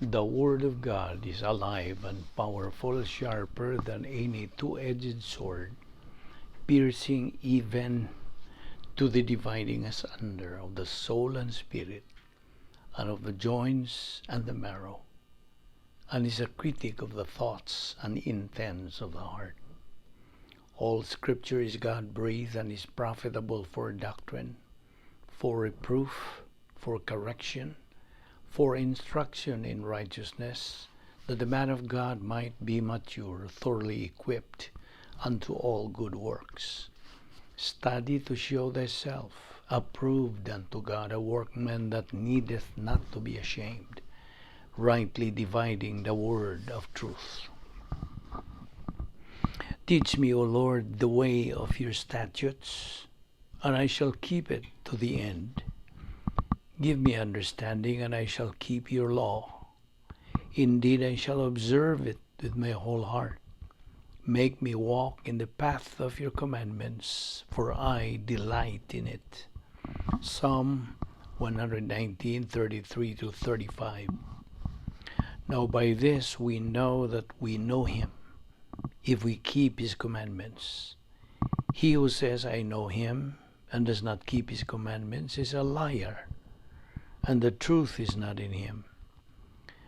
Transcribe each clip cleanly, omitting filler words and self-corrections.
The Word of God is alive and powerful, sharper than any two-edged sword, piercing even to the dividing asunder of the soul and spirit, and of the joints and the marrow, and is a critic of the thoughts and intents of the heart. All Scripture is God-breathed and is profitable for doctrine, for reproof, for correction, for instruction in righteousness, that the man of God might be mature, thoroughly equipped unto all good works. Study to show thyself approved unto God, a workman that needeth not to be ashamed, rightly dividing the word of truth. Teach me, O Lord, the way of your statutes, and I shall keep it to the end. Give me understanding, and I shall keep your law. Indeed, I shall observe it with my whole heart. Make me walk in the path of your commandments, for I delight in it. Psalm 119:33 to 35. Now by this we know that we know him, if we keep his commandments. He who says, "I know him," and does not keep his commandments is a liar, and the truth is not in him.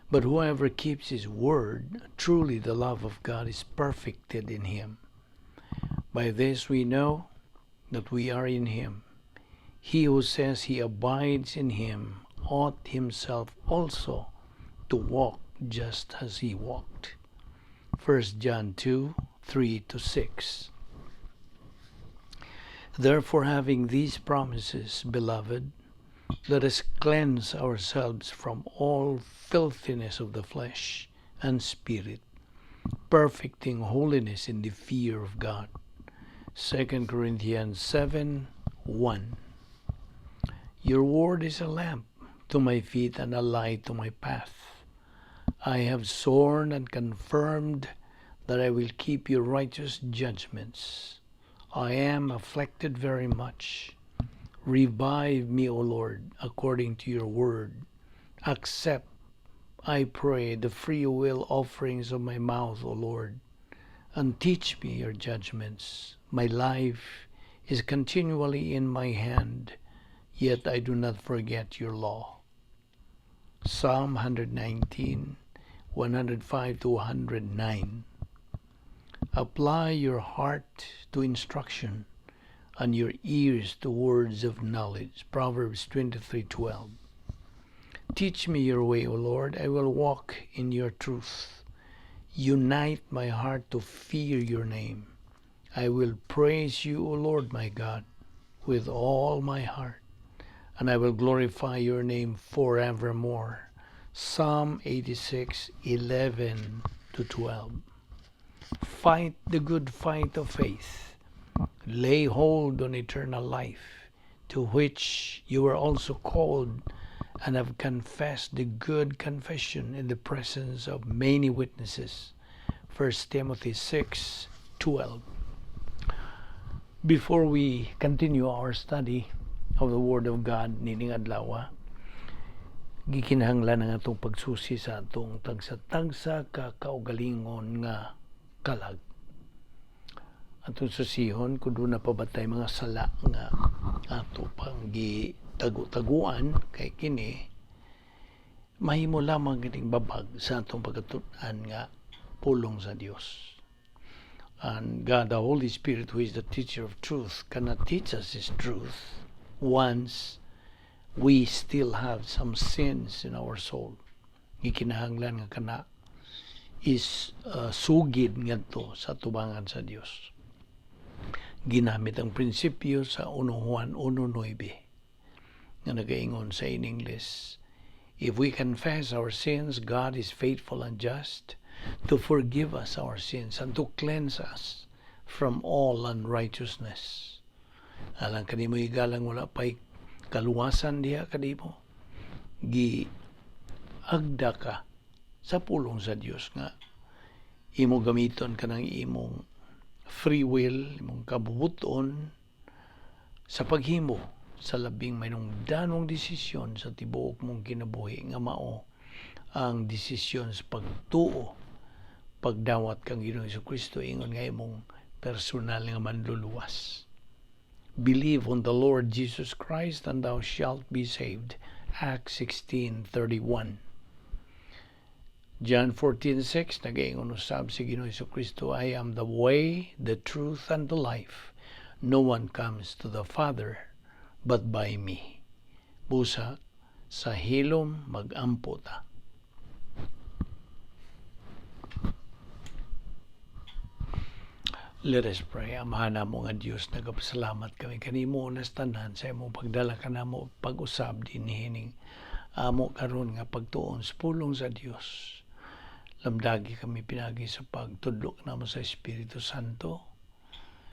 But whoever keeps his word, truly the love of God is perfected in him. By this we know that we are in him. He who says he abides in him ought himself also to walk just as he walked. 1 John 2:3 to 6. Therefore, having these promises, beloved, let us cleanse ourselves from all filthiness of the flesh and spirit, perfecting holiness in the fear of God. 2 Corinthians 7:1. Your word is a lamp to my feet and a light to my path. I have sworn and confirmed that I will keep your righteous judgments. I am afflicted very much. Revive me, O Lord, according to your word. Accept, I pray, the free will offerings of my mouth, O Lord, and teach me your judgments. My life is continually in my hand, yet I do not forget your law. Psalm 119, 105 to 109. Apply your heart to instruction and your ears to words of knowledge. Proverbs 23:12. Teach me your way, O Lord. I will walk in your truth. Unite my heart to fear your name. I will praise you, O Lord my God, with all my heart, and I will glorify your name forevermore. Psalm 86:11 to 12. Fight the good fight of faith. Lay hold on eternal life, to which you were also called and have confessed the good confession in the presence of many witnesses. 1 Timothy 6:12. Before we continue our study of the Word of God nining adlaw, gikinahanglan ang atong pagsusi sa atong tagsa-tagsa ka kaugalingon nga kalag. Atong susihon kung duna pa ba tay mga sala nga ato pang gitagu-taguan, kay kini mahimo lamang kining babag sa atong pagkatut-an nga pulong sa Dios. And God, the Holy Spirit, who is the teacher of truth, cannot teach us His truth once we still have some sins in our soul. Gikinahanglan nga kana is sugid ngadto sa tubangan sa Dios. Ginamit ang prinsipyo sa 1 Juan 1:9 nga nagaingon sa in English, "If we confess our sins, God is faithful and just to forgive us our sins and to cleanse us from all unrighteousness." Alang kanimo, igalang, wala pa'y kaluwasan diha kanimo. Gi agda ka sa pulong sa Dios nga imo gamiton kanang imong free will, imong kabubuton sa paghimo sa labing mainungdanong desisyon sa tibuok mong kinabuhi nga mao Ang desisyon sa pagtuo, pagdawat kang Ginoong Kristo ingon nga imong personal nga manluluwas. Believe on the Lord Jesus Christ and thou shalt be saved. Acts 16:31. John 14:6, nagaingon usab si Ginoong Kristo, "I am the way, the truth, and the life. No one comes to the Father but by me." Busa, sa hilom magampo ta. Let us pray. Amahan namo nga Dios, nagapasalamat kami kanimo unas tanan sa imong pagdala kanamo pag-usab dinhi amo karon nga pagtuon sa pulong sa Dios. Lamdagi kami pinagi sa pagtudlo namo sa Espiritu Santo.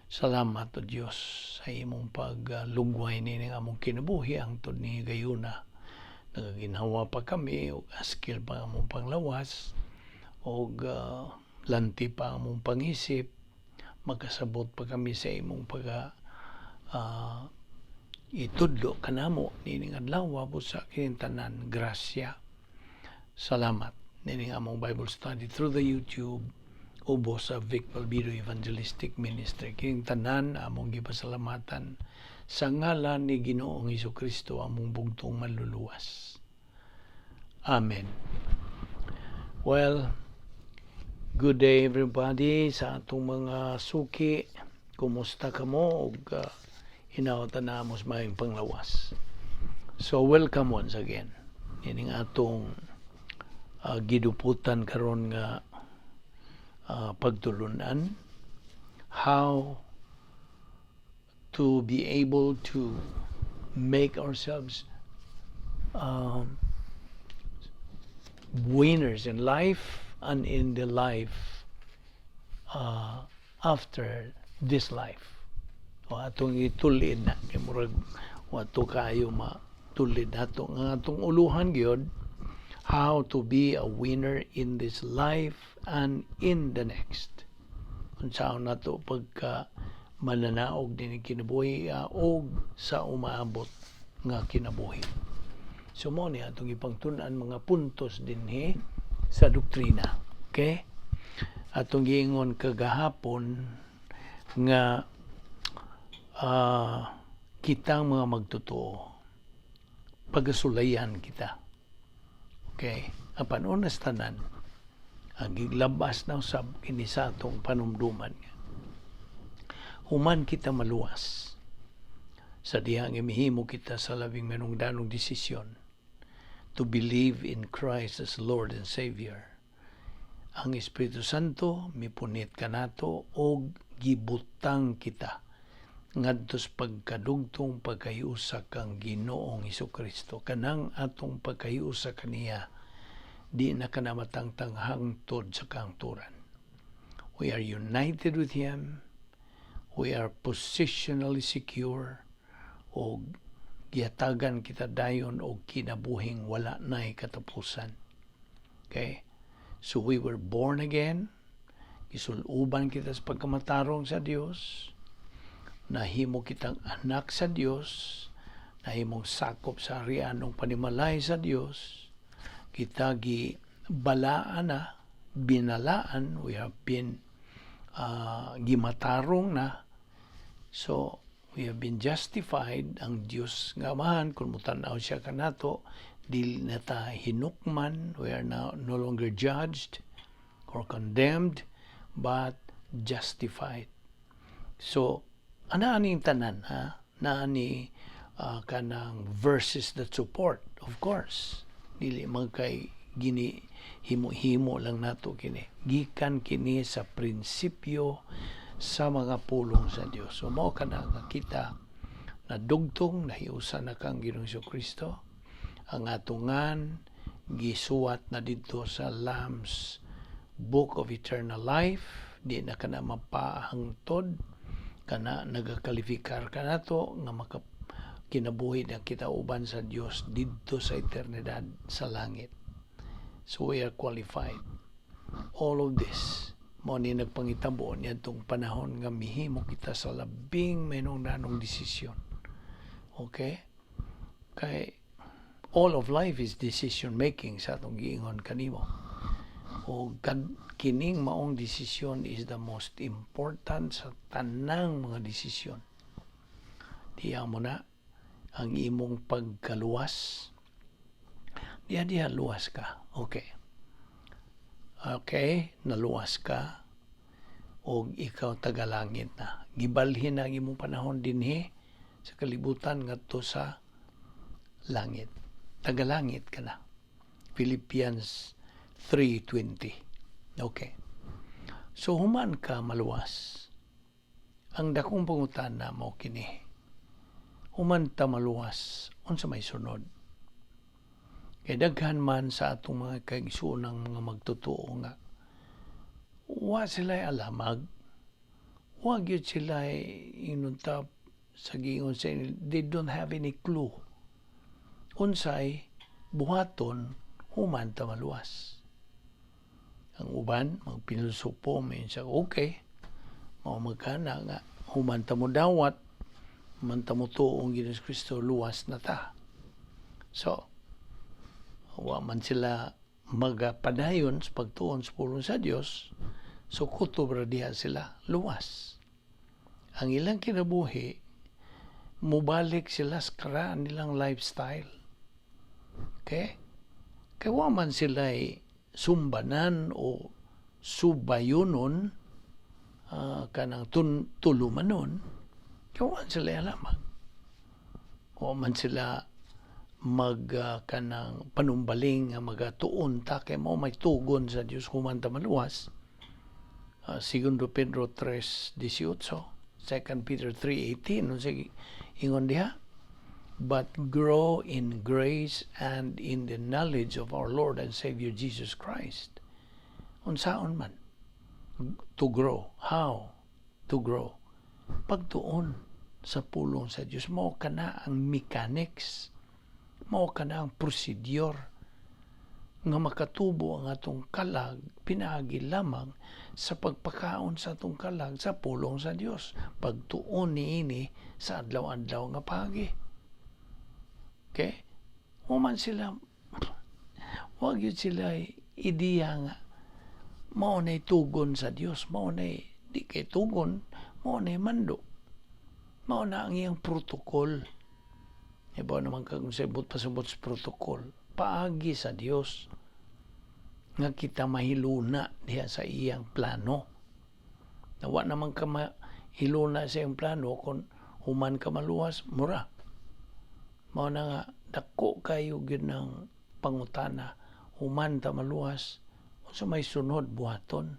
Salamat, O Dios, sa imong paglugway nining among kinabuhi hangtod ni gayuna. Nagaginhawa pa kami ug askil pa among panglawas ug lanti pa among pangisip, makasabot pa kami sa imong pag itudlo kanamo nining adlaw. Busa kining tanan grasya. Salamat nining among Bible study through the YouTube ubos sa Vic Balbido Evangelistic Ministry. Kining tanan among gipasalamatan sa ngalan ni Ginoong Kristo, among bugtong manluluwas. Amen. Well, good day, everybody, sa atong mga suki. Kumusta kamo ug hinawatan na mo sa maayong panglawas? So welcome once again. Ining atong giduputan karon nga pagtulunan, how to be able to make ourselves winners in life and in the life after this life. O atong itulid na kay murag wato kayo matulid nato nga atong uluhan gyud, how to be a winner in this life and in the next. Unsaon nato pagka mananaog din kinabuhi og sa umaabot nga kinabuhi. So mo ni atong ipangtun-an mga puntos dinhi sa doktrina. Okay? Atong giingon kagahapon nga kitang mga magtotoo, pagasulayan kita. Okay? Apan unas tanan, ang giglabas na usab kini sa atong panumduman. Human kita maluwas, sa dihang imihimo kita sa labing manungdanong desisyon to believe in Christ as Lord and Savior, ang Espiritu Santo mipunit kanato og gibutang kita ngadto sa pagkadugtong pagkahiusa kang Ginoong Kristo. Kanang atong pagkahiusa kaniya, di na kana matangtang hangtod sa kahangturan. We are united with Him. We are positionally secure og gihatagan kita dayon og kinabuhing wala nay katapusan. Okay? So we were born again. Gisuluban kita sa pagkamatarong sa Dios. Nahimo kitang anak sa Dios. Nahimong sakop sa harianong panimalay sa Dios. Kita gi balaan na, binalaan, we have been gimatarong na. So, we have been justified. Ang Dios nga Amahan, kung mutanaw siya kanato, dili na ta hinukman. We are now no longer judged or condemned, but justified. So, ana aning tanan, ha? Naani kanang verses that support, of course. Dili man kay gini himo-himo lang nato kini. Gikan kini sa prinsipyo sa mga pulong sa Dios. So mao kana nga kita na dugtong nahiusa na kang Ginoong Kristo, ang atungan gisuwat na didto sa Lamb's Book of Eternal Life, di na kana mapahangtod, kana nagakalifikar ka nato nga maka kinabuhi na kita uban sa Dios didto sa eternidad sa langit. So we are qualified. All of this mo ni nagpangitabo niadtong panahon nga mihimo kita sa labing mahinungdanong desisyon. Okay? Kay All of life is decision making sa atong giingon kanimo. O kining maong desisyon is the most important sa tanang mga desisyon. Diya mo na ang imong pagkaluwas. Diya diya luwas ka. Okay. Okay, naluwas ka og ikaw tagalangit na. Gibalhin na ang imong panahon dinhi sa kalibutan ngadto sa langit. Tagalangit ka na. Philippians 3:20. Okay. So human ka maluwas. Ang dakong pangutana mo kini. Human ta maluwas, unsa may sunod? Kay daghan man sa atong mga kaigsuonang mga magtotoo nga wa sila alamag, wa gyud sila inunta sa giingon sa, they don't have any clue unsay buhaton human ta maluwas. Ang uban magpinusupo, may siya, okay, mao magkana nga human ta mo dawat, human ta mo tuong Ginoong Kristo, luwas na ta. So wa man sila magapadayon sa pagtuon sa pulong sa Dios, so kutob ra diha sila luwas. Ang ilang kinabuhi, mubalik sila sa karaan nilang lifestyle. Okay? Kay wa man sila sumbanan o subayunon, kanang tulumanon, kay wa man sila alamag. Wa man sila mag kanang panumbaling nga magatuon ta kay mao may tugon sa Dios human ta maluwas. Segundo Pedro 3:18, 2 Peter 3:18, unsa ingon diha? "But grow in grace and in the knowledge of our Lord and Savior Jesus Christ." Unsaon man to grow? How to grow? Pagtuon sa pulong sa Dios. Mao kana ang mechanics, mao kana ang procedure nga makatubo ang atong kalag pinaagi lamang sa pagpakaon sa atong kalag sa pulong sa Dios, pagtuon niini sa adlaw-adlaw nga paagi. Okay, human sila, wa gyud sila ideya nga mao nay tugon sa Dios, mao nay di kay tugon, mao nay mando, mao na ang iyang protocol. Iba naman kag sabot pasabot sa protocol paagi sa Dios nga kita mahiluna diha sa iyang plano. Nawa naman ka mahiluna sa iyang plano kung human ka maluwas, mura. Mao na nga dako kayo gyud ng pangutana, human ta maluwas, unsa may sunod buhaton?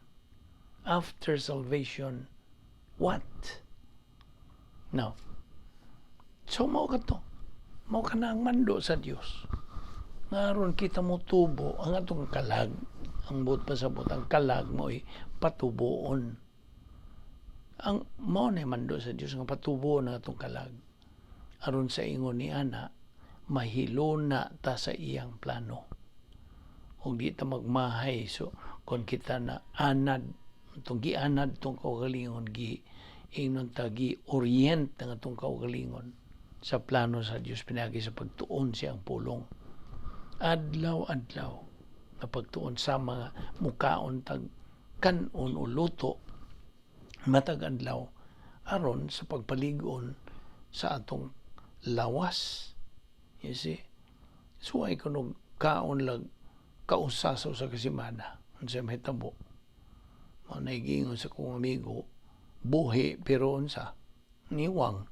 After salvation, what? Now, so mao ka to. Mao ka na ang mando sa Dios. Nga aron kita mo tubo ang atong kalag, ang buot pasabot, ang kalag mo ay patubuon. Ang mao na mando sa Dios nga patubuon ang atong kalag. Aron sa ingon ni ana, mahiluna ta sa iyang plano. Ug di ta magmahay, so kon kita na anad itong gianad itong kaugalingon, gi ingnon ta gi orient ang atong kaugalingon sa plano sa Dios pinaagi sa pagtuon siyang pulong adlaw-adlaw nga pagtuon, sa mga mukaon tag kanon o luto matag adlaw aron sa pagpalig-on sa atong lawas. You see, suway kuno kaon lag kausa sa usa ka semana, unsay mahitabo? Mao na giingon sa kong amigo, buhi pero unsa, niwang.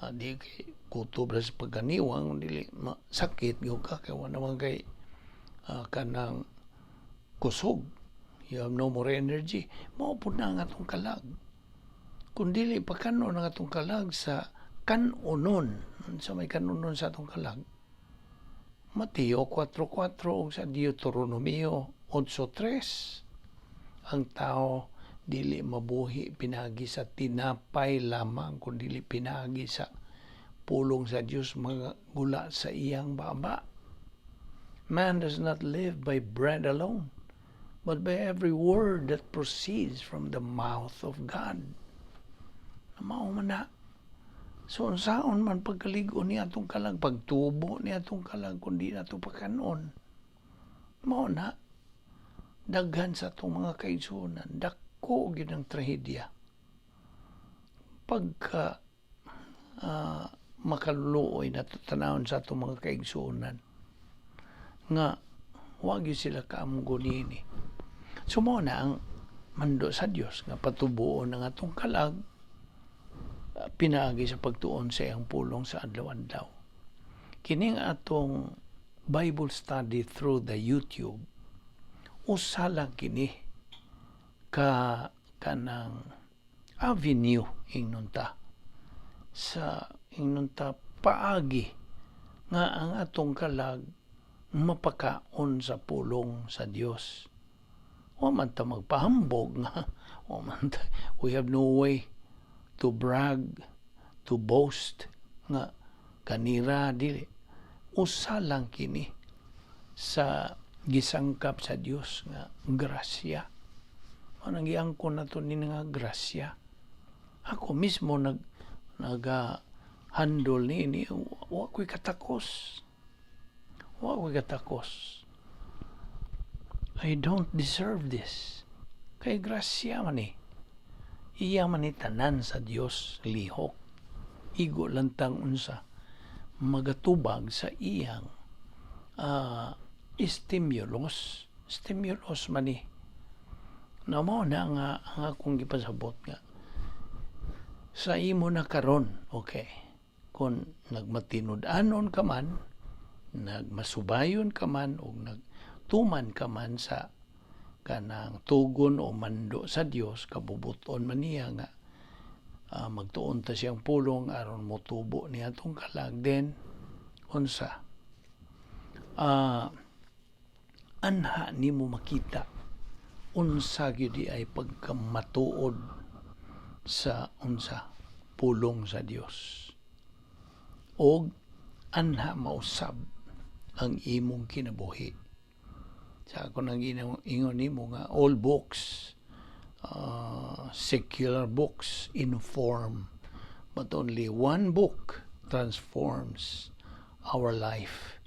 Di kay kutob ra sa pagkaniwang, dili sakit gyud ka kay wa naman kay kanang kusog. You have no more energy. Mao pud na ang atong kalag kung dili pa kanon ang atong kalag sa kanonon. Unsa may kanonon sa atong kalag? Mateo 4.4 ug sa Deuteronomio 8.3: ang tao dili mabuhi pinagi sa tinapay lamang, kundi pinagi sa pulong sa Dios mga gula sa iyang baba. Man does not live by bread alone, but by every word that proceeds from the mouth of God. Mao man na. So unsaon man pagkalig-on ni atong kalag, pagtubo ni atong kalag kung di nato pakanon? Mao na daghan sa atong mga kaigsuonan, dako gyud ang trahedya pagka makaluluoy nato tanawon sa atong mga kaigsuonan nga wa gyud sila kaamgo niini. So mao na ang mando sa Dios nga patubuon ang atong kalag pinaagi sa pagtuon sa iyang pulong sa adlaw-adlaw. Kining atong Bible study through the YouTube, usa lang kini ka kanang avenue, ingnon ta, sa ingnon ta paagi nga ang atong kalag mapakaon sa pulong sa Dios. Wa man ta magpahambog nga wa man ta, we have no way to brag, to boast nga kanira dili. Usa lang kini sa gisangkap sa Dios nga grasya. Anang giangkon nato ni nga grasya. Ako mismo naga handle niini, wa ko'y katakos. Wa ko'y katakos. I don't deserve this. Kay grasya man eh. Iya man ni tanan sa Dios lihok. Igo lang tang unsa magatubag sa iyang stimulus. Stimulus man ni. Na mao na nga ang akong gipasabot nga sa imo na karon, okay, kung nagmatinud-anon ka man, nagmasubayon ka man, o nagtuman ka man sa kanang tugon o mando sa Dios, kabubuton man niya nga magtuon ta siyang pulong aron motubo niya atong kalag, then unsa anha nimo makita unsa gyud ay pagkamatuod sa unsa pulong sa Dios og anha mausab ang imong kinabuhi. Sa ako nang ingon nimo nga all books, secular books inform, but only one book transforms our life,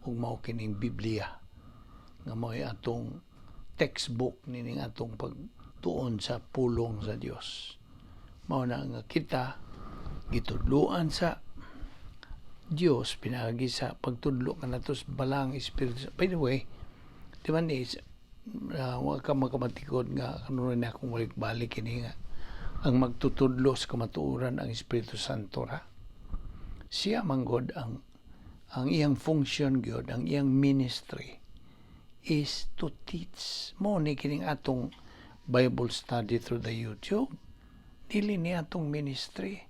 ug mao kining Biblia nga mao'y atong textbook nining atong pagtuon sa pulong sa Dios. Mao na nga kita gitudloan sa Dios pinaagi sa pagtudlo kanato sa Balaang Espiritu. By the way, di ba ni wa ka makamatikod nga kanunay na akong balik-balik kini nga ang magtutudlo sa kamatuoran ang Espiritu Santo ra. Siya manggod ang iyang function gyud, ang iyang ministry is to teach. Mao ni kining atong Bible study through the YouTube. Dili ni atong ministry.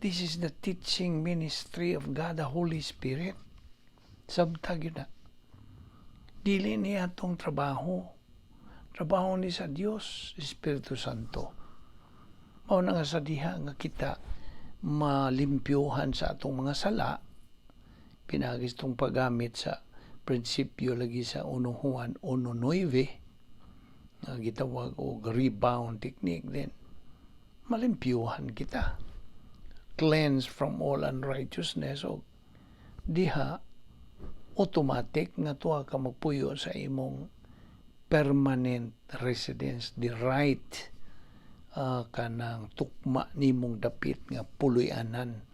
This is the teaching ministry of God the Holy Spirit. Sabta gyud na. Dili ni atong trabaho. Trabaho ni sa Dios, Espiritu Santo. Mao na nga sa diha nga kita malimpyuhan sa atong mga sala pinaagi itong paggamit sa prinsipyo lagi sa 1 Juan 1:9 nga gitawag og rebound technique, then malimpyuhan kita, cleanse from all unrighteousness, og diha automatic nga tuwa ka magpuyo sa imong permanent residence, the right kanang tukma nimong dapit nga puloy-anan.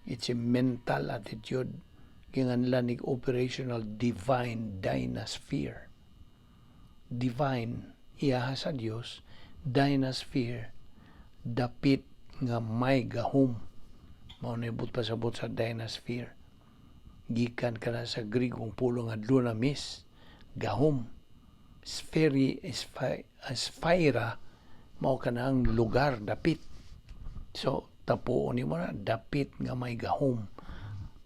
It's a mental attitude, ginganlan nig operational divine dynasphere. Divine, iyaha sa Dios, dynasphere, dapit nga may gahom. Mao na ibot pasabot sa dynasphere, gikan kana sa Grigong pulong nga dunamis, gahom. Sphere, sphaira, mao kanang lugar, dapit. So tapuon nimo na dapit nga may gahom,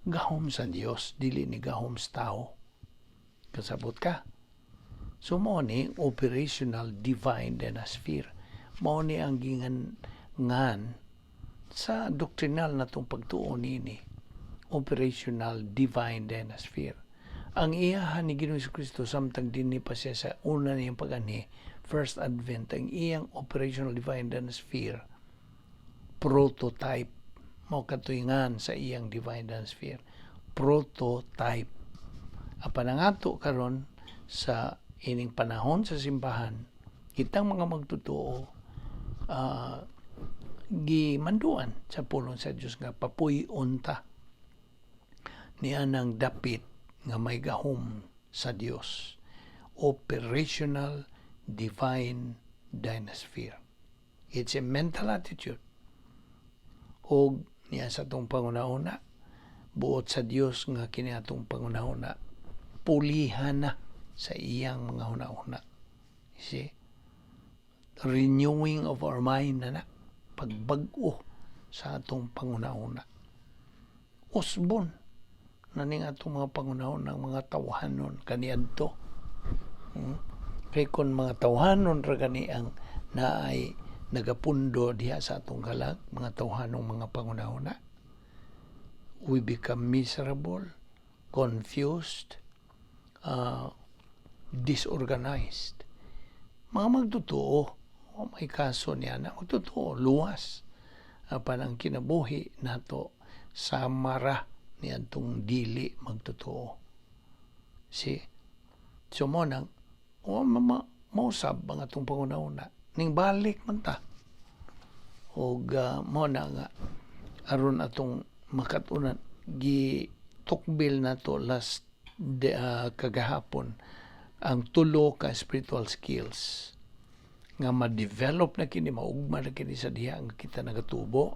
gahom sa Dios, dili ni gahom sa tao. Kasabot ka? So mao ni operational divine dynasphere, mao ni ang gingan ngan sa doktrinal natong pagtuo nini, operational divine dynasphere. Ang iyahan ni Ginoong Kristo samtang dinhi pa siya sa una niyang pag-anhi, first advent, ang iyang operational divine dynasphere prototype Mao katuingan sa iyang divine sphere. Prototype. Apan ang ato karon sa ining panahon sa simbahan, kitang mga magtotoo gimanduan sa pulong sa Dios nga papuy-on ta niya ng dapit nga may gahom sa Dios, operational divine dynasphere. It's a mental attitude. Og niya sa atong panghunahuna, buot sa Dios nga kini atong panghunahuna pulihan na sa iyang mga hunahuna. You see? Renewing of our mind na na, pagbag-o sa atong panghunahuna. Usbon na ning atong mga panghunahuna ng mga tawhanon kaniadto. Kay kung mga tawhanon ra gani ang naay nagapundo diha sa atong kalag, mga tawhanong mga panghunahuna, we become miserable, confused, disorganized. Mga magtotoo, oh, may kaso niya na magtotoo, luwas. Apan ang kinabuhi nato sama ra niadtong dili magtotoo. See? So mo nang o mama mausab ang atong panghunahuna ning balik man ta og mo na nga aron atong makatunan, gi tukbil nato last kagahapon ang tulo ka spiritual skills nga ma-develop na kini, maugma na kini sa diha nga kita nagatubo.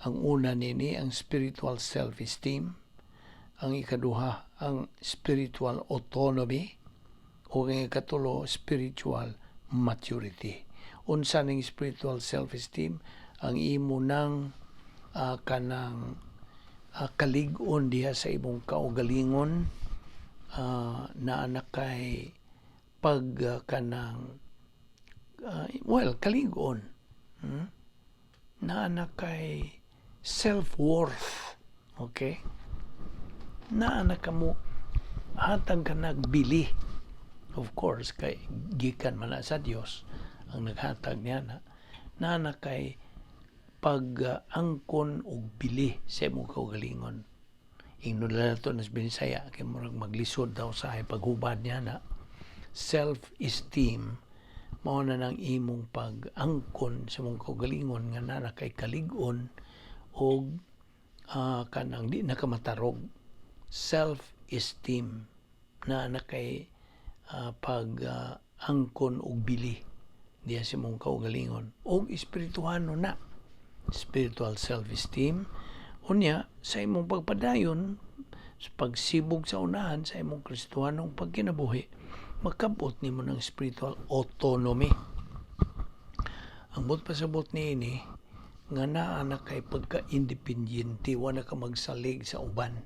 Ang una nini ang spiritual self-esteem, ang ikaduha ang spiritual autonomy, o ang ikatulo spiritual maturity. Unsa ning spiritual self-esteem? Ang imo nang kanang kalig-on diha sa imong kaugalingon, naa na kay pag kanang well, kalig-on, Naa na kay self-worth, okay? Naa na kamo hatag ka nagbili. Of course, kay gikan man na sa Dios ang naghatag niya na naa na kay pag angkon og bili sa imong kaugalingon. Ingnon lang nato nas Binisaya kay murag maglisod daw sa paghubad niya na. Self-esteem mao na nang imong pag-angkon sa imong kaugalingon nga naa na kay kalig-on og kanang di na ka matarog. Self-esteem, naa na kay pag angkon og bili diya sa imong kaugalingon og espirituhano na, spiritual self-esteem. Unya sa imong pagpadayon sa pagsibog sa unahan sa imong Kristohanong pagkinabuhi, makabot nimo ng spiritual autonomy. Ang buot pasabot niini nga naa na kay pagka-independyente, wala ka magsalig sa uban,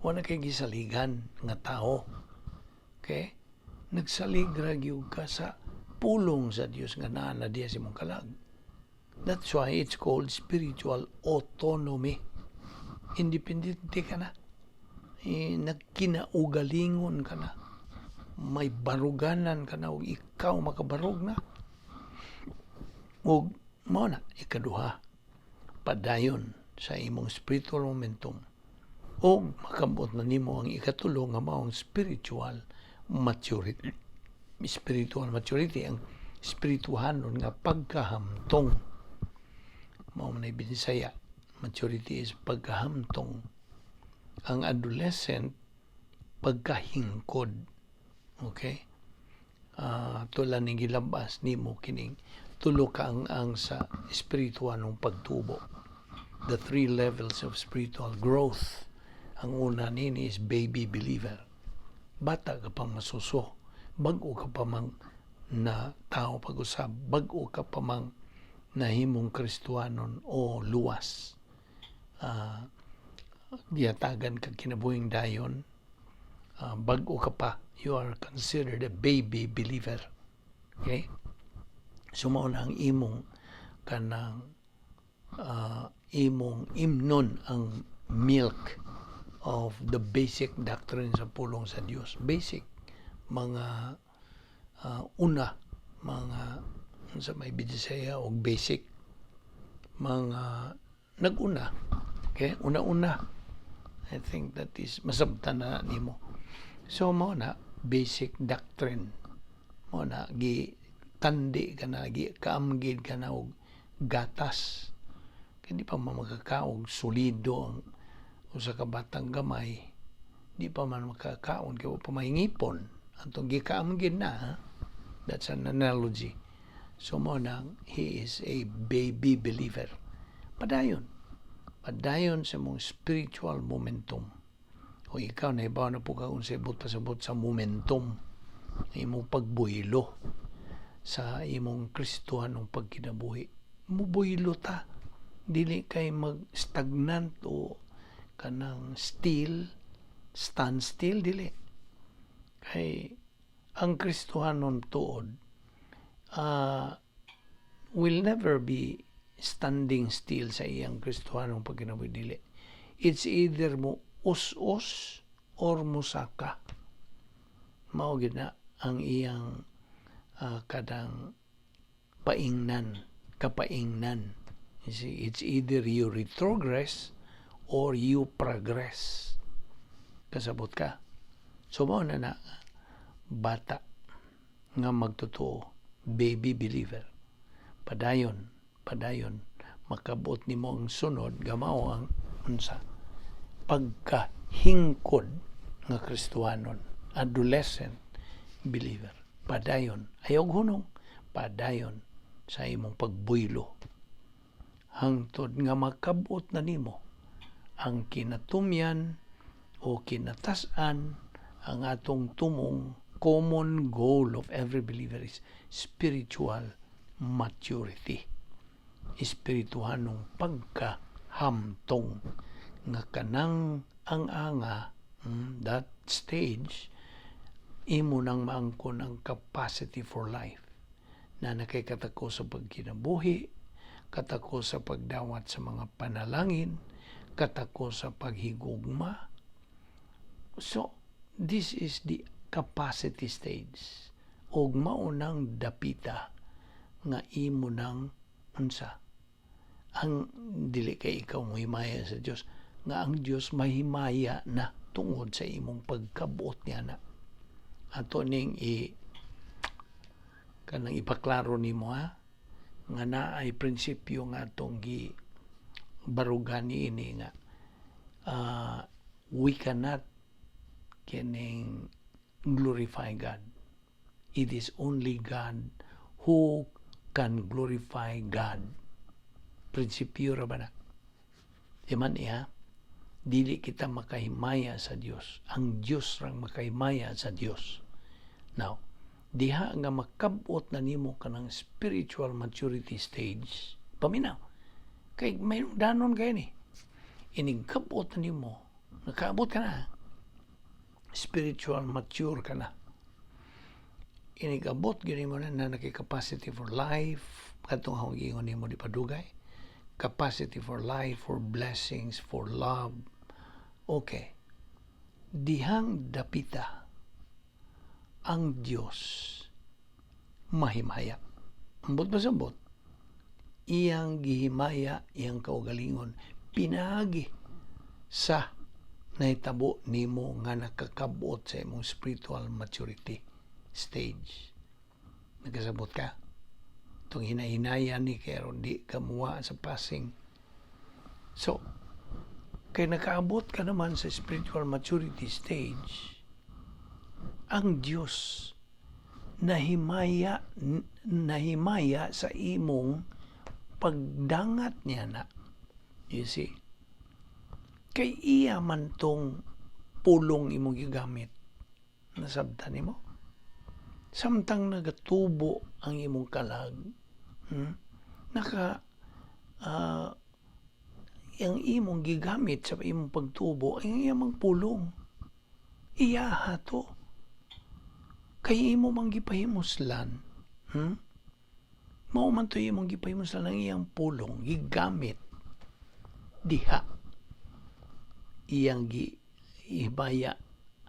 wala kay gisaligan nga tao. Okay, nagsalig ra gyud ka sa pulong sa Dios nga naa na diya sa imong kalag. That's why it's called spiritual autonomy. Independente ka na eh, nagkinaugalingon ka na, may baruganan ka na ug ikaw makabarog na. Ug mao na ikaduha, padayon sa imong spiritual momentum ug makabot na nimo ang ikatulo nga mao ang spiritual maturity. Spiritual maturity, ang espirituhanon nga pagkahamtong. Mao man ay Binisaya, maturity is pagkahamtong. Ang adolescent, pagkahingkod. Okay, tula ning gilabas nimo kining tulo ka ang sa espirituhanong pagtubo, the three levels of spiritual growth. Ang una nini is baby believer. Bata ka pang masuso, bag-o ka pa mang na tao pag-usab, bag-o ka pa mang nahimong Kristohanon o luwas, gihatagan ka kinabuhing dayon, bag-o ka pa, you are considered a baby believer. Okay, so mao na ang imong kanang imong imnon ang milk of the basic doctrine sa pulong sa Dios, basic mga una, mga sa may Binisaya og basic mga naguna. Okay, una-una. I think that is masabtan na nimo. So mao na basic doctrine. Mao na gi tandi ka na, gi kaamgid ka na og gatas. Kay di pa man makakaog solido ang usa ka batang gamay. Di pa man makakaon kay wa pa may ngipon. Antong gikaamgid na, ha? That's an analogy. So mao na he is a baby believer. Padayon. Padayon sa imong spiritual momentum. O ikaw, nahibaw na pud ka unsay buot pasabot sa momentum. Imong pagbuylo sa imong Kristohanong pagkinabuhi. Mubuylo ta. Dili kay mag-stagnant o kanang still, stand still, dili. Kay ang Kristohanon tuod will never be standing still sa iyang Kristohanong pagkinabuhi, dili. It's either mo us-us or musaka. Mao gid na ang iyang kadang paingnan, kapaingnan. You see, it's either you retrogress or you progress. Kasabot ka? So mao na na bata nga magtotoo, baby believer. Padayon, padayon, makabot nimo ang sunod, gamao ang unsa, pagkahingkod nga Kristohanon, adolescent believer. Padayon, ayaw hunong, padayon sa imong pagbuylo. Hangtod nga makabot na nimo ang kinatumyan o kinatas-an. Ang atong tumong common goal of every believer is spiritual maturity. Espirituhanong pagkahamtong nga kanang ang anga, that stage imo nang maangkon ang capacity for life na nakay katako sa pagkinabuhi, katako sa pagdawat sa mga panalangin, katako sa paghigugma. So, this is the capacity stage. Og maunang dapita nga imo nang unsa, ang dili kay ikaw mohimaya sa Dios, nga ang Dios mahimaya na tungod sa imong pagkabuot niya na. Ato ning i kanang ipaklaro nimo, ha, nga naay prinsipyo nga atong gi barugan niini nga we cannot kining glorify God. It is only God who can glorify God. Prinsipyo ra ba na? Di man iya, dili kita makahimaya sa Dios. Ang Dios rang makahimaya sa Dios. Now, diha nga makabot na nimo kanang spiritual maturity stage, paminaw. Kay may danon kay ni. Inig kabot na nimo, nakaabot ka na. Spiritual mature ka na. Inigabot gyud nimo na na capacity for life, katong akong giingon nimo di padugay. Capacity for life, for blessings, for love. Okay. Dihang dapita ang Dios mahimaya. Ambot pasabot, iyang gihimaya iyang kaugalingon pinaagi sa nahitabo nimo nga nakakabot sa imong spiritual maturity stage. Nagkasabot ka? Itong hinahinaya ni kay di ka muwa sa passing. So, kay nakaabot ka naman sa spiritual maturity stage, ang Diyos nahimaya, nahimaya sa imong pagdangat niya na. You see? Kay iya man tong pulong imong gigamit. Nasabtan nimo? Samtang nagatubo ang imong kalag, naka ang imong gigamit sa imong pagtubo ang iyang pulong. Iyaha to. Kay imo mang gipahimuslan. Mao man to imong gipahimuslan ang iyang pulong, gigamit diha iyang gihimaya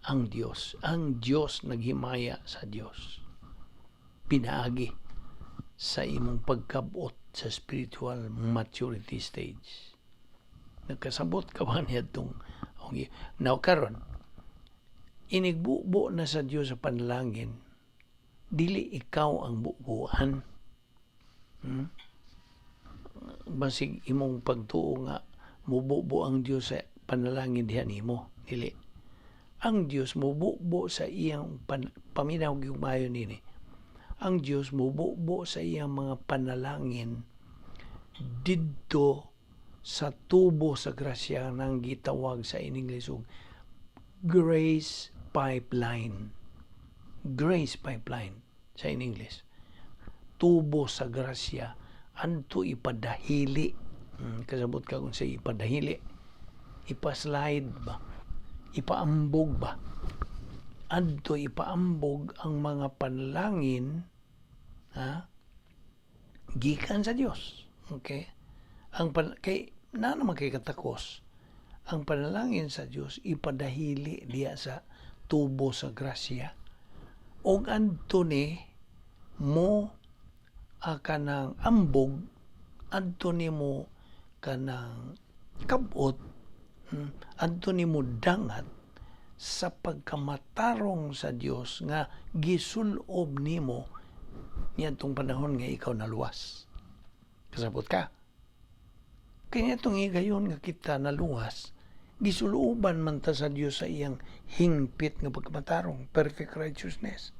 ang Dios. Ang Dios naghimaya sa Dios. Pinaagi sa imong pagkabot sa spiritual maturity stage. Nagkasabot ka ba niya itong? Okay. Now karon, inigbubo na sa Dios sa panalangin, dili ikaw ang bubuan. Basig imong pagtuo nga mububo ang Dios sa panalangin diha nimo, dili. Ang Dios mububo sa iyang paminaw gyud maayo nini. Ang Dios mububo sa iyang mga panalangin didto sa tubo sa grasya nang gitawag sa in English og grace pipeline. Grace pipeline sa in English. Tubo sa grasya adto ipadahili. Kasabot ka kung sa ipadahili? Ipa-slide ba? Ipaambog ba? Adto ipaambog ang mga panalangin, ha? Gikan sa Dios. Okay? Kay na naman kay katakos. Ang panalangin sa Dios ipadahili diya sa tubo sa grasya. Og adto ni mo kanang ambog, adto nimo kanang kabot, adto nimo dangat sa pagkamatarong sa Dios nga gisulob nimo niadtong panahon nga ikaw naluwas. Kasabot ka? Kaya itong higayon nga kita naluwas, gisuloban man ta sa Dios sa iyang hingpit nga pagkamatarong, perfect righteousness.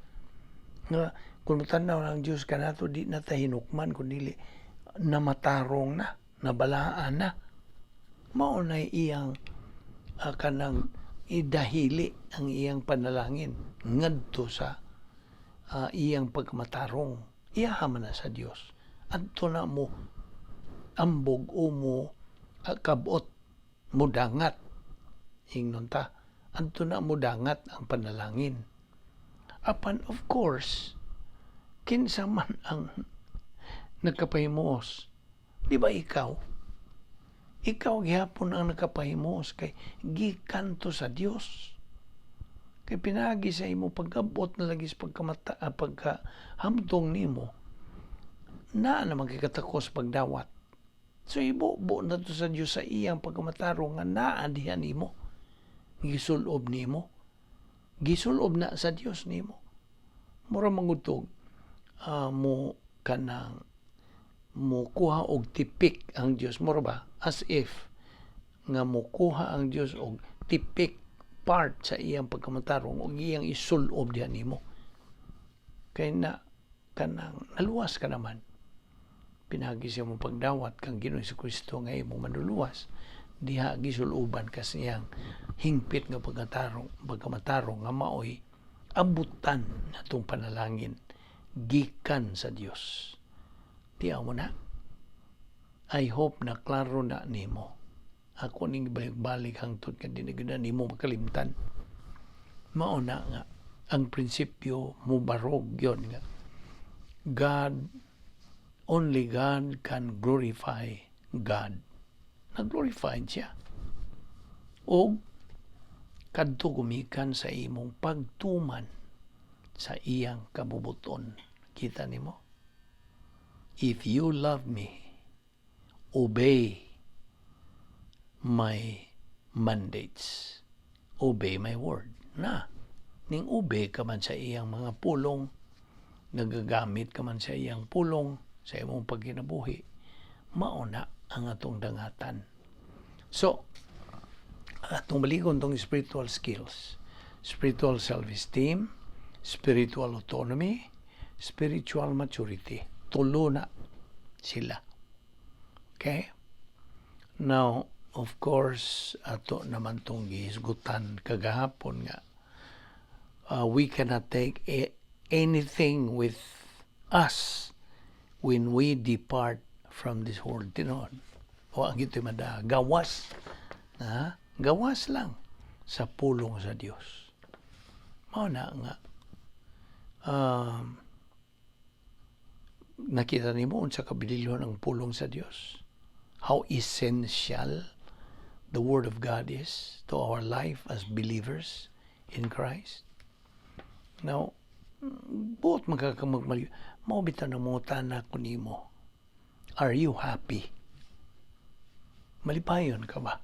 Nga kung mutanaw ng Dios kanato, di na ta hinukman kun dili namatarong na, nabalaan na. Mao na iyang kanang idahili ang iyang panalangin ngadto sa iyang pagkamatarong. Iyaha man na sa Dios. Adto na mo ambog o mo kabot, mo dangat. Ingnon ta, adto na mo dangat ang panalangin. Apan of course, kinsa man ang nagkapahimuos? Di ba ikaw? Ikaw gihapon ang nagkapahimuos kay gikan to sa Dios. Kay pinagi sa imo pagkabot na lagi sa pagkamata, pagkahamtong nimo, na naman kay katakos pagdawat. So ibubo na to sa Dios sa iyang pagkamatarong nga naa diha nimo. Gisulob nimo. Gisulob na sa Dios nimo. Mura mangutog mo kanang mo kuha og tipik ang Dios, mura ba as if nga mo kuha ang Dios og tipik part sa iyang pagkamatarong og iyang isulob diha nimo kay na kanang naluwas ka naman pinagi sa imong pagdawat kang Ginoong Kristo nga imong manluluwas. Diha gisuloban ka sa iyang hingpit nga pagkamatarong nga maoy abutan natong panalangin gikan sa Dios. Tiyaw mo na. I hope na klaro na nimo. Ako ning balik-balik hangtod ka di na nimo makalimtan. Mao na nga ang prinsipyo mubarog yon nga God, only God can glorify God. Nag-glorify siya. O kadto gumikan sa imong pagtuman sa iyang kabubuton. Kita nimo? "If you love me, obey my mandates. Obey my word." Na, ning obey ka man sa iyang mga pulong, nagagamit ka man sa iyang pulong sa imong pagkinabuhi, mao na ang atong dangatan. So, atong balikon tong spiritual skills: spiritual self-esteem, spiritual autonomy, spiritual maturity. Tulo na sila. Okay? Now, of course, ato naman tong gihisgutan kagahapon nga we cannot take anything with us when we depart from this world. Tinuod. O ang ito mada, gawas. Ha? Gawas lang sa pulong sa Dios. Mao na nga nakita nimo unsa kabililhon ang pulong sa Dios. How essential the Word of God is to our life as believers in Christ. Now, buot magkakamagmali, mao bitaw na mangutana ko nimo. Are you happy? Malipayon ka ba?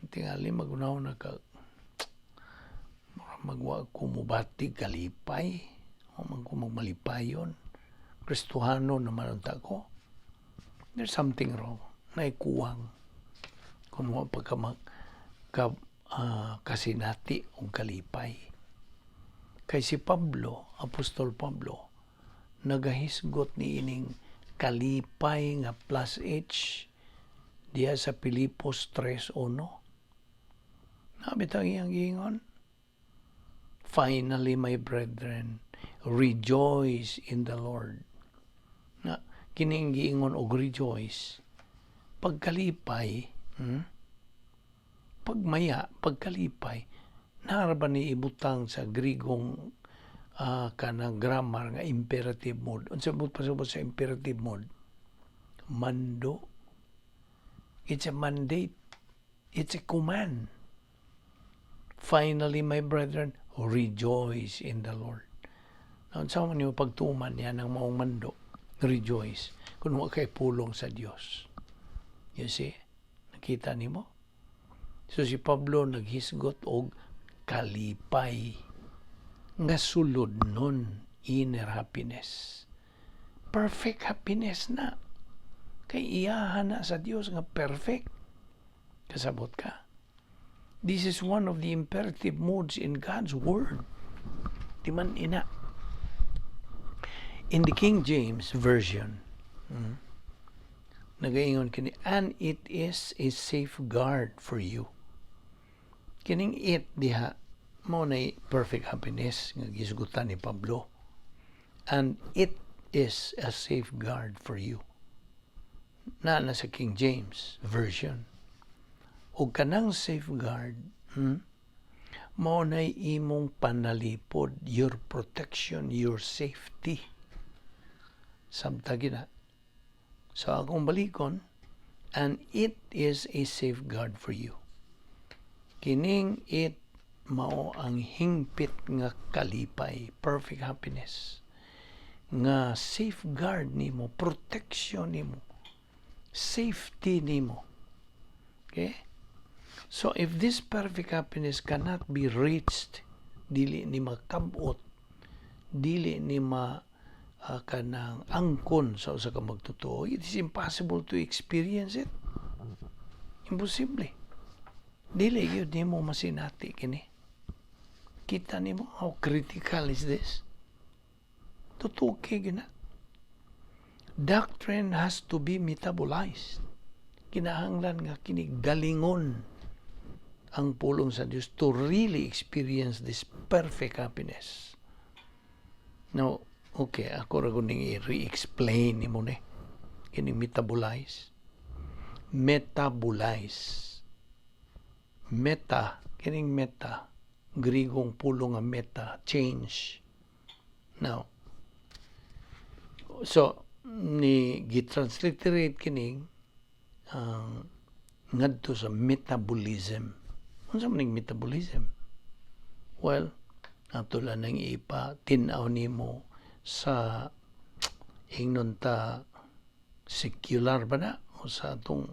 Tingali magunaw na ka, magwa ko mubati kalipay o man ko magmalipayon. Kristohano naman unta ko. There's something wrong. Naikuwang. Kung wa pa ka mag, ka, kasinati og kalipay. Kay si Pablo, Apostol Pablo, nagahisgot ni ining kalipay nga plus H diya sa Pilipos 3.1. Nabit ang iyang giingon. "Finally, my brethren, rejoice in the Lord." Na kining giingon og rejoice, pagkalipay, Pagmaya, pagkalipay, naa ra ba ni ibutang sa Grigong kanang grammar nga imperative mode? Unsa mo pasabot sa imperative mode? Mando. It's a mandate. It's a command. "Finally, my brethren, rejoice in the Lord." Now, unsa man nimo pagtuman niya ng maong mando? Rejoice. Kung wa kay pulong sa Dios. You see? Nakita nimo? So si Pablo naghisgot og kalipay nga sulod nun, inner happiness. Perfect happiness na. Kay iyahan na sa Dios nga perfect. Kasabot ka? This is one of the imperative modes in God's Word. Di man ina. In the King James Version, nagaingon kini, "And it is a safeguard for you." Kining "it" diha, mao na perfect happiness nga gisgutan ni Pablo. "And it is a safeguard for you." Na sa King James Version. O kanang safeguard, mao nay imong panalipod, your protection, your safety. Samta gina. So akong balikon, "And it is a safeguard for you." Kining "it" mao ang hingpit nga kalipay, perfect happiness nga safeguard nimo, protection nimo, safety nimo. Okay? So if this perfect happiness cannot be reached, dili ni makabot, dili ni ma kanang angkon sa usa ka magtotoo, it is impossible to experience it. Imposible. Dili gyud nimo masinati kini. Kita nimo how critical is this? Totoo kay gina. Doctrine has to be metabolized. Kinahanglan nga kini galingon ang pulong sa Dios to really experience this perfect happiness. Now, okay, ako ra ning i-re-explain nimo ni. Kini metabolize. Metabolize. Meta, kining meta, Grigong pulong nga meta, change. Now, so ni gitransliterate kining ang ngadto sa metabolism. Unsa man ning metabolism? Well, ato lang nang ipa tin-aw nimo sa ingnon ta secular ba na o sa atong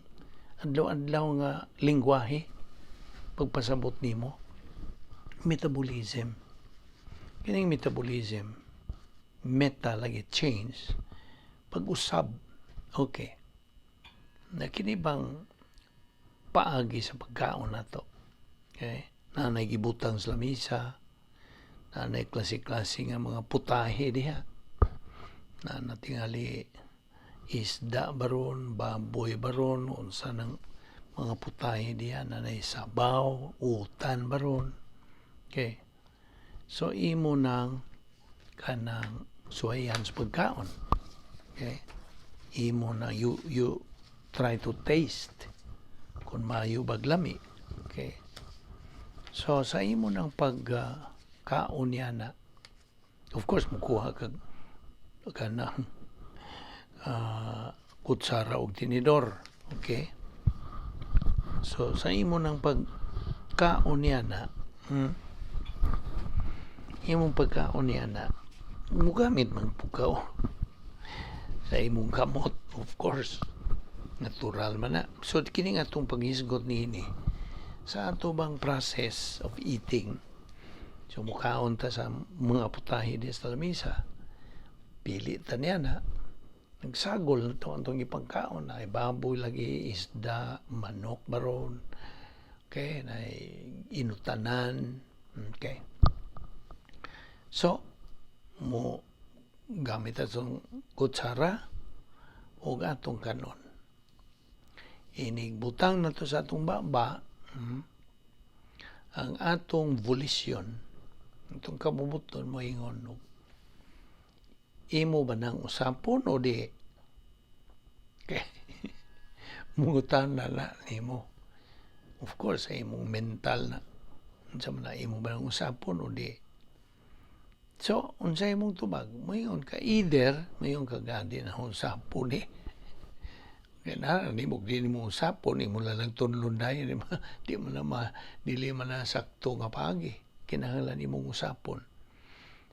adlaw-adlaw nga lingwahe, pagpasabot nimo metabolism, kining metabolism, meta lagi change, pag-usab. Okay na kini bang paagi sa pagkaon nato? Okay, naa gibutang sa lamisa, naa klase-klase nga mga putahe diha na natingali isda baron, baboy baron, unsa nang mga putahe diha na nay sabaw, utan baron. Okay, so imo nang kanang suwayan sa pagkaon. Okay, imo na you try to taste kung maayo baglami. Okay, so sa imo nang pagkaon niya na, of course mukuha kag kanang kutsara og tinidor. Okay, so sa imo nang pagkaon niya na, imong pagkaon niya na, mugamit man pud ka sa imong kamot, of course. Natural man na. So kini nga atong paghisgot niini sa ato bang process of eating. So mukaon ta sa mga putahe di sa lamisa. Pili ta niya na nagsagol na to atong ipagkaon na baboy lagi, isda, manok baron. Okay, na inutanan. Okay. So, mo gamit atong kutsara o atong kanon. Inig butang na to sa atong baba, ang atong volition, itong kabubuton mo ingon, imo ba nang usapon o di? Okay. Mungutan na na nimo. Of course, sa imong mental na. Unsa man na, imo ba nang usapon o di? So, unsa imong tubag? Moingon ka either, moingon ka gadi na usapon eh. Kaya na, nimo di nimo usapon, imo lang lang tunlon dayon, di, ma, di mo na ma, dili man na sakto nga paagi. Kinahanglan imong usapon.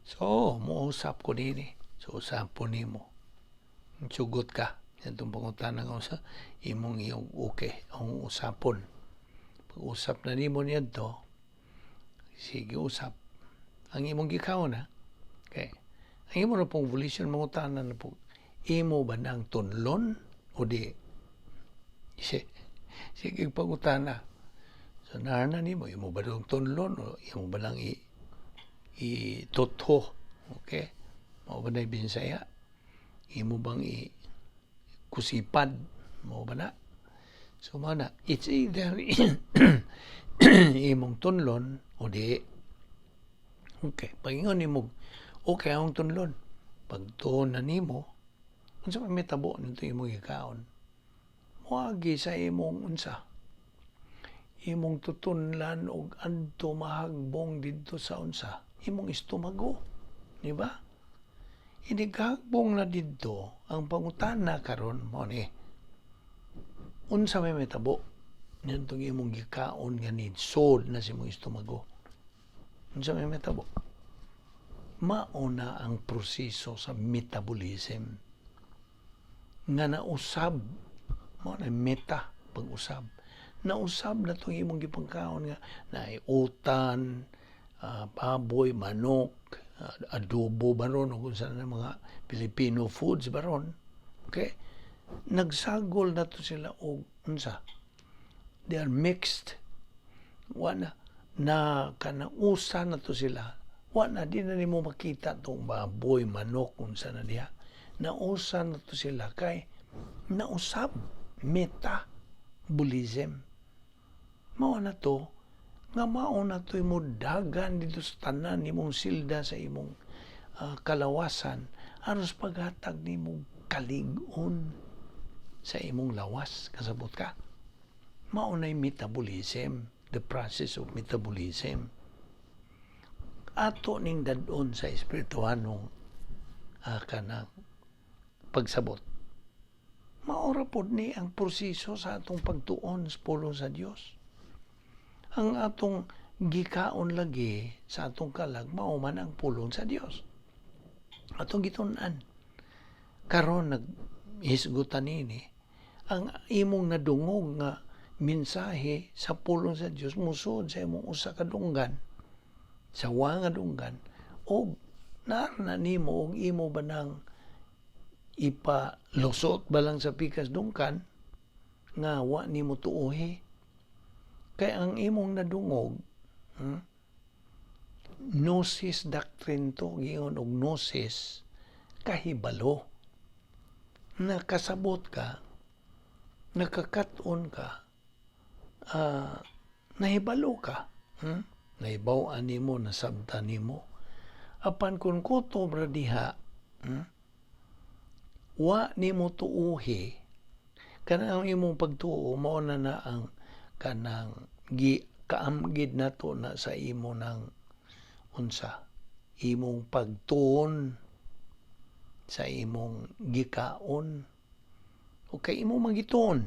So, mousap ko nini. So, usapon nimo. Sugot ka. Yan itong pangutana nga usa, imong iyong okay, ang usapon. Pag usap na nimo niya to, sige usap. Ang imong gikaon na, okay. Ang imo na pong volition mangutana na po, imo ba nang tunlon o di? Sige pangutana. So na nimo, imo ba nang tunlon o imo ba lang i totho? Okay? Mao ba na Binsaya? Imo bang i kusipad? Mao ba na? So mao na, it's either imong tunlon o di. Okay, pagingon nimo, okay akong tunlon. Pagtuon na nimo, unsa may mitabo nito imong gikaon? Moagi sa imong unsa? Imong tutunlan og adto mahagbong didto sa unsa? Imong estomago. Di ba? Inigagbong na didto, ang pangutana karon mo ni, unsa may mitabo nitong imong gikaon nga nisod na sa imong estomago? Unsa may mitabo? Mauna ang proseso sa metabolism nga nausab mo na meta pag-usab, nausab na itong imong gipangkaon nga naiutan, baboy, manok, adobo baron o kung saan na mga Filipino foods baron. Okay, nagsagol na to sila og unsa, they are mixed. Wa na na kanausa na to sila. Wa na, di na nimo makita tong baboy, manok, unsa na diha. Nausa na to sila kay nausab, metabolism. Mao na to nga mao na to imo dagan dito sa tanan nimong silda sa imong kalawasan aros paghatag nimo kalig-on sa imong lawas. Kasabot ka? Mao na metabolism, the process of metabolism. Ato ning dadon sa espirituhanong kanang pagsabot. Maora pod ni ang proseso sa atong pagtuon sa pulong sa Dios. Ang atong gikaon lagi sa atong kalag mao man ang pulong sa Dios. Atong gitun-an. Karon naghisgutan nini ang imong nadungog nga mensahe sa pulong sa Dios musod sa imong usa ka dunggan, sa wa nga dunggan, og naa na nimo og imo ba nang ipalusot ba lang sa pikas dungkan nga wa nimo tuohi kay ang imong nadungog, Gnosis doctrine to. Giingon og gnosis, kahibalo. Nakasabot ka, nakakat-on ka, nahibalo ka, Nahibaw-an nimo, nasabtan nimo. Apan kung kutob ra diha, Wa nimo tuuhi, kanang imong pagtuo mao na na ang kanang gi kaamgid nato na sa imo ng unsa, imong pagtuon sa imong gikaon. Okay, imong magituon,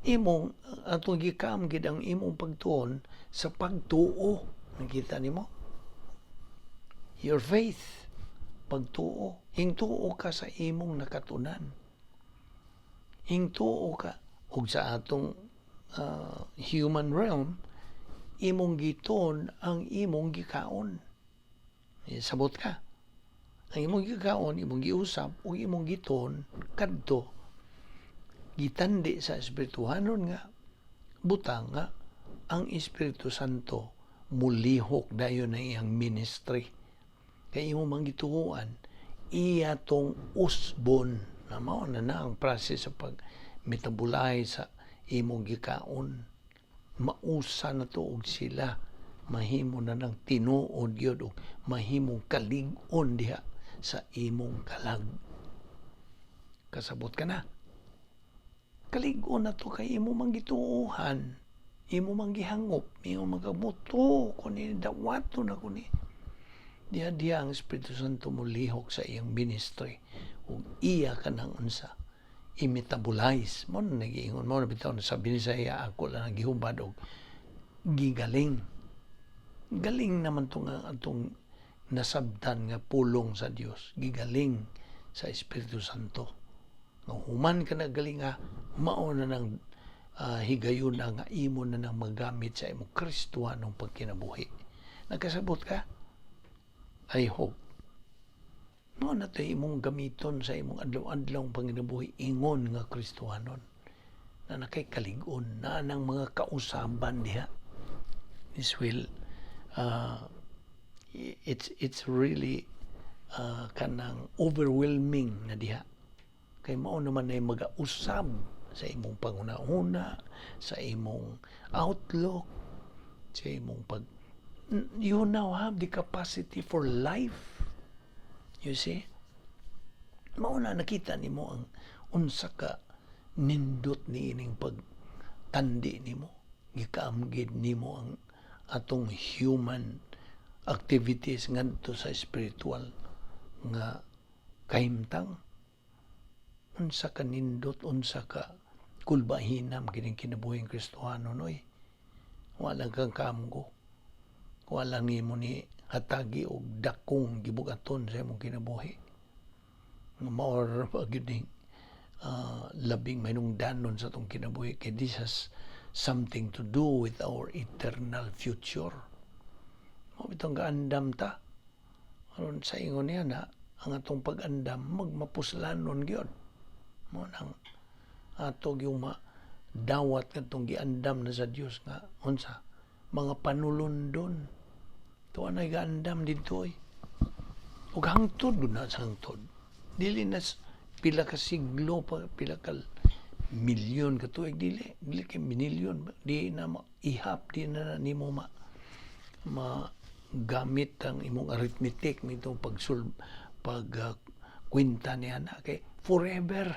imong atong gikaamgid ang imong pagtuon sa pagtuo. Nakita nimo your faith, pagtuo, hingtuo ka sa imong nakatunan. Hingtuo ka ug sa atong human realm, imong gituon ang imong gikaon. Eh, sabot ka? Ang imong gikaon, imong giusab ug imong gituon kadto gitandi sa espirituhanon nga butang nga ang Espiritu Santo mulihok dayon na iyang ministry. Kay imo mang gituoan, iya tong usbon na mao na na ang process sa pag metabolize sa imong gikaon. Mausa na to og sila mahimo na ng tinuod gyud og mahimong kalig-on diha sa imong kalag. Kasabot ka na? Kalig-on na to kay imo mang gituohan, imo mang gihangop, imo magamuto kuni, dawato na kuni. Diha diha ang Espiritu Santo mulihok sa iyang ministry ug iya ka nang unsa, i-metabolize mo na. Nagiingon mo na bitaw sa Binisaya, ako lang ang gihubad og gigaling. Galing naman to nga atong nasabtan nga pulong sa Dios, gigaling sa Espiritu Santo. Nga human ka nagaling nga mao na nang higayon nga imo na nang magamit sa imong Kristohanong pagkinabuhi. Nagkasabot ka? I hope mao na to imong gamiton sa imong adlaw-adlaw panginabuhi ingon nga Kristohanon na nakay kalig-on na nang mga kausaban diha. This will it's really kanang overwhelming na diha kay mao naman ay magausab sa imong panguna-una, sa imong outlook, sa imong pag, you now have the capacity for life, you see. Mao na nakita nimo ang unsa ka nindot niining pagtandi nimo. Gikaamgid nimo ang atong human activities ngadto sa spiritual nga kahimtang. Unsa ka nindot, unsa ka kulbahinam kining kinabuhing Kristohano noy. Wala kang kaamgo. Wala nimo ni hatagi og dakong gibugaton sa imong kinabuhi. Nga mao ra pa gyud ning labing mahinungdanon sa atong kinabuhi kay this has something to do with our eternal future. Mao bitong gaandam ta. Aron sa ingon niya na ang atong pag-andam magmapuslanon gyud. Mao nang ato yung dawat kadtong giandam na sa Dios nga unsa, mga panulundon. Tuwa na gaandam didto oy. Ug hangtod na sa hangtod. Dili na pila ka siglo pa, pila ka milyon ka tuig, dili dili kay milyon, di na ihap, di na nimo ma magamit ang imong arithmetic nitong pagsul pag kwenta niya na kay forever,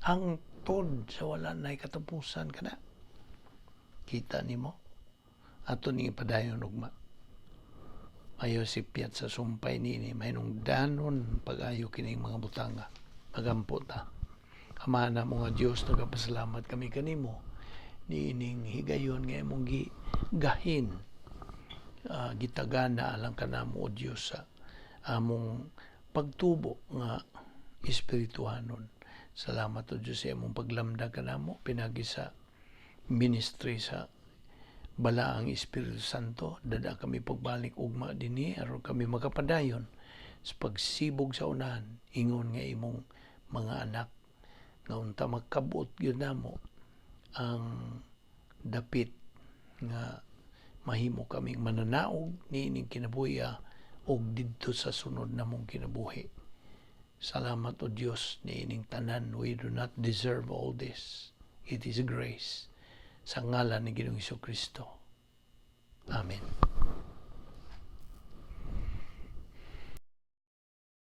hangtod sa wala na katapusan kana. Kita nimo? Ato ning ipadayon ugma. Ayo sipyat sa sumpay nini, mahinungdanon pag-ayo kining mga butanga. Magampo ta. Ama namo nga Dios, nagapasalamat kami kanimo niining higayon nga imong gigahin, gitagana alang kanamo, o Dios, sa among pagtubo nga espirituhanon. Salamat, o Dios, sa imong paglamdag kanamo pinagi sa ministry sa Balaang Espiritu Santo. Dada kami pagbalik ugma dinhi aron kami makapadayon sa pagsibog sa unahan ingon nga imong mga anak nga unta magkabot gyud namo ang dapit nga mahimo kaming mananaog niining kinabuhi ug didto sa sunod namong kinabuhi. Salamat, O Dios, niining tanan. We do not deserve all this. It is grace. Sa ngalan ni Ginoong Kristo. Amen.